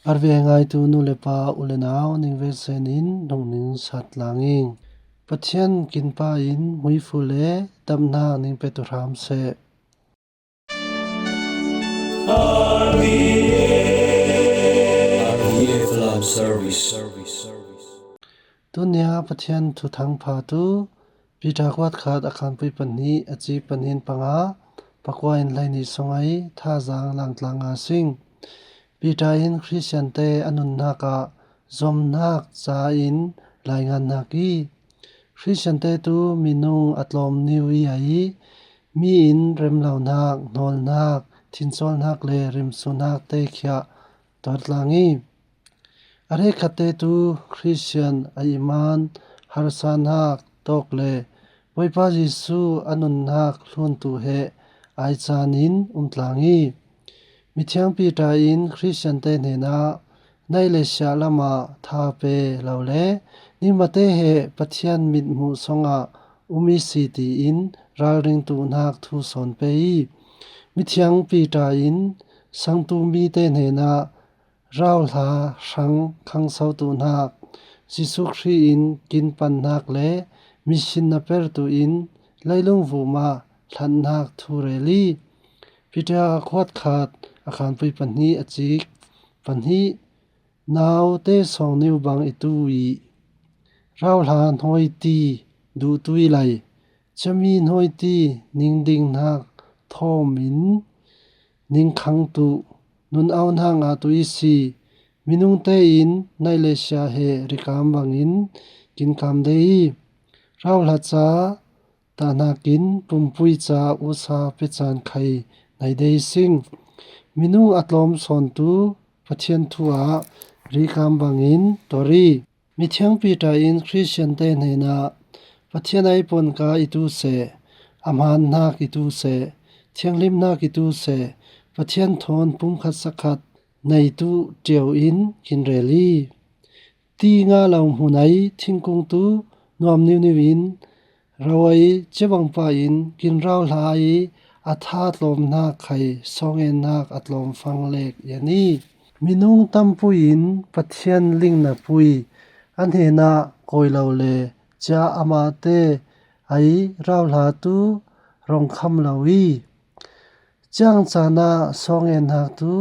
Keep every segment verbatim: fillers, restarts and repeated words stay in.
Arve ngaitu nu le pa u le nau ning ve sen in nung ning sat lang ing. Pathian kin pa in muifu le damnak ning petu hram seh. R V F Love Service. Tunia Pathian thuthang pha tu Peter kuat khat a khanpui pahnih a ci pahnih panga pakua in hlei nih song ai thazang langtlang a sing. Peter in Khristiante a nunnak ah zomnak ca in laingannak i Khristiante tu minung a tlawm niu i ai mi in remlonak, hnawlnak, thincawlnak le rimsunak te khiah tuartlang i a hrekkhatte tu Khristian a iman harsanak tawk le Bawipa Jesuh a nunnak hluntu he ai caan in umtlang i mithiang Peter in Khristiante hnenah naih le siah lamah tha pe lo le ningmate he Pathian mithmuh songah um i si tiin ralring tuhnak thu sawn pe i mithiang Peter in sangtu mite hnenah rauhla hrang khangso tuhnak, Jesuh Khrih in kin pannak le misin na pertu in leilung vumah hlatnak thu rel i Peter kuat khat a khanpui pahnih a cik pahnih naute sawng niu bang i tu i rauhla hnawi ti duhtu i lai, cami hnawi ti ningdingnak thawm in ningkhang tuh nun au hna ngah tu i si. Minungte in naih le sia he rikam bangin kinkam de i rauhla ca tahnakin pumpui ca usa pecaan khai nai de i sing. Minung a tlawm sawntu Pathian thu ah rikam bangin tuar i mithiang Peter in Khristiante hnenah Pathian ai ponka i tu seh, a hmannak i tu seh, thianghlimnak i tu seh, Pathian thawn pumkhat sakhat nei tu ṭio in kin rel i ti nga lo hmun ai thingkung tu nuam niuniu in ro ai cebangpa in kin rauhla i a tha tlawmnak khai sawngennak a tlawmfang lek i a ni. Minung tampui in Pathian lingna pui a hnenah kawi lo le cia amahte ai rauhla tu rongkham lo i ciang caan ah sawngennak tu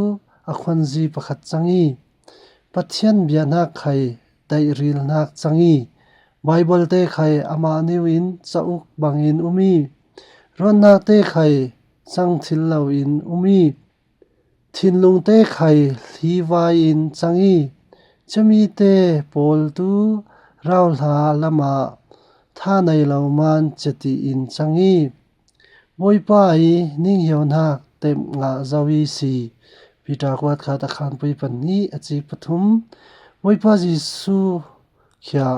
a khuanzi pakhat cang i Pathian biahnak khai daihrilnak cang i Baibal te khai amah niu in cauk bangin um i ruatnak te khai cangthil lo in um i thinlung te khai hlivai in cang i camite pawl tu rauhla lamah tha nei lo man ceti in cang i Bawipa i ninghiaunak temh ngah zo i si. Peter kuat khat a khanpui pahnih a ci pathum. Bawipa Jesuh khia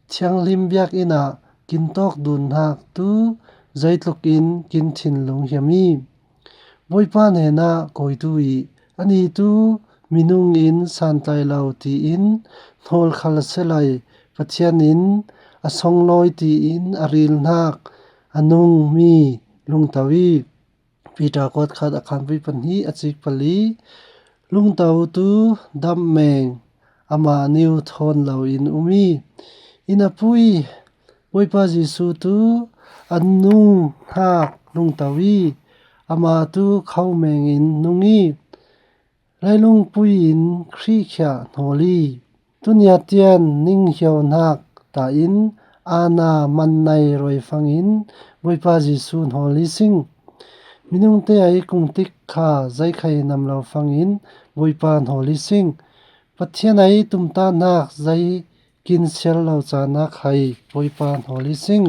thianghlim biakinn ah kintawk dunnak tu zeitluk in kin thinlung hiam i Bawipa hnenah kawitu i a ni tu minung in santlai lo tiin hnawlkhal selai Pathian in a songlawi tiin a rilnak a nungmi lungto i Peter kuat khat a khanpui pahnih a cik pali lungto tu damh meng amah niu thawn lo in um i inn a pui Bawipa Jesuh tu a nung hnak lungto i amah tu kho meng in nung i leilungpui in Khrih khia hnawl i tunia tian ninghiaunak ta in aana man nei ruaifang in Bawipa Jesuh hnawl i sing. Minungte ai kungtik kha zeikhai nam lo fangin Bawipa hnawl i sing. Pathian ai tumtahnak zei kinsial lo caan ah khai Bawipa hnawl i sing.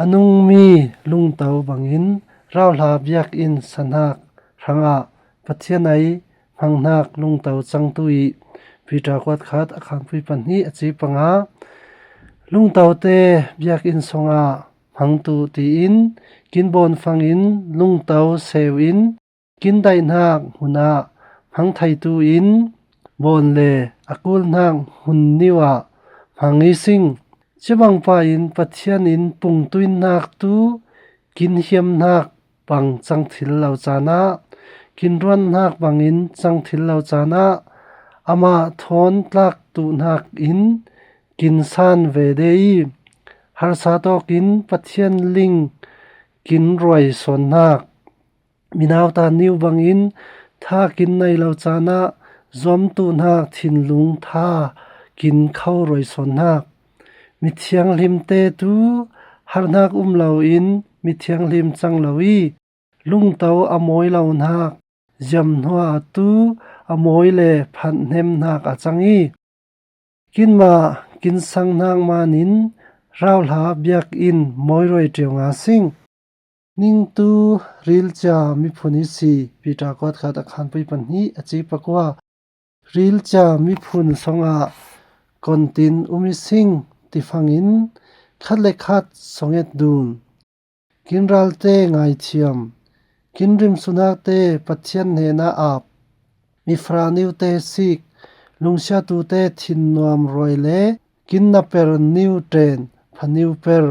A nungmi lungto bangin rauhla biakinn sahnak hrangah Pathian ai hmanghnak lungto cangtu i Peter kuat khat a khanpui pahnih a ci panga lungtote biakinn songah hmangtu tiin kin bawn fangin lungto seu in kin daihnak hmun ah hmang theitu in bawn le a kulhnak hmun niu ah hmang i sing. Cibangpa in Pathian in pungtuinnak tu kin hiamnak bang cangthil lo caan ah kin ruannak bangin cangthil lo caan ah Amah thawn tlak tuh hnak in kin san ve de i, harsa tawk in Pathian ling kin ruai sawn hnak. Mi nauta niu bangin tha kin nei lo caan ah zuamtu hnak thinlung tha kin kho ruai sawn hnak. Mi thianghlimte tu harhnak um loin mi thianghlim cang lo i, lungto a mawi lo hnak ziam hnuah tu a mawi le phanhnem hnak a cang i, kinmah kin sang hnak manin rauhla biakinn mawi ruai ṭio nga sing. Ningtu rilcia miphun i si. Peter kuat khat a khanpui pahnih a ci pakua. Rilcia miphun songah kontin um i sing ti fangin khat le khat songet dun. Kin ralte ngaithiam, kin rimsunakte Pathian hnenah ap, mifra niute sik, lungsiatute thinnuam ruai le kin naper niu ṭen phaniu per.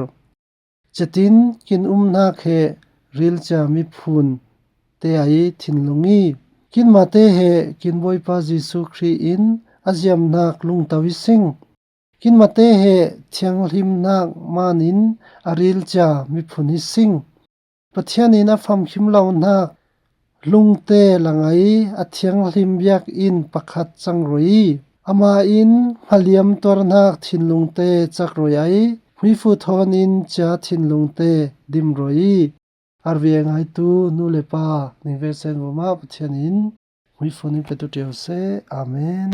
Cetin kin um hnak he rilcia miphun te ai thinlung i, kinmate he kin Bawipa Jesuh Khrih in a ziam hnak lungto i sing. Kinmate he thianghlim hnak manin a rilcia miphun i sing. Pathian in a famkhim lo hnak lungte lang ai a thianghlim biakinn pakhat cang ruai i, amah in hmaliam tuar hnak thinlungte cak ruai ai, hmuifu thawn in cia thinlungte dim ruai i, arve ngaitu nu le pa ning ve sen vumah Pathian in hmuifu ning petu ṭio seh. Amen.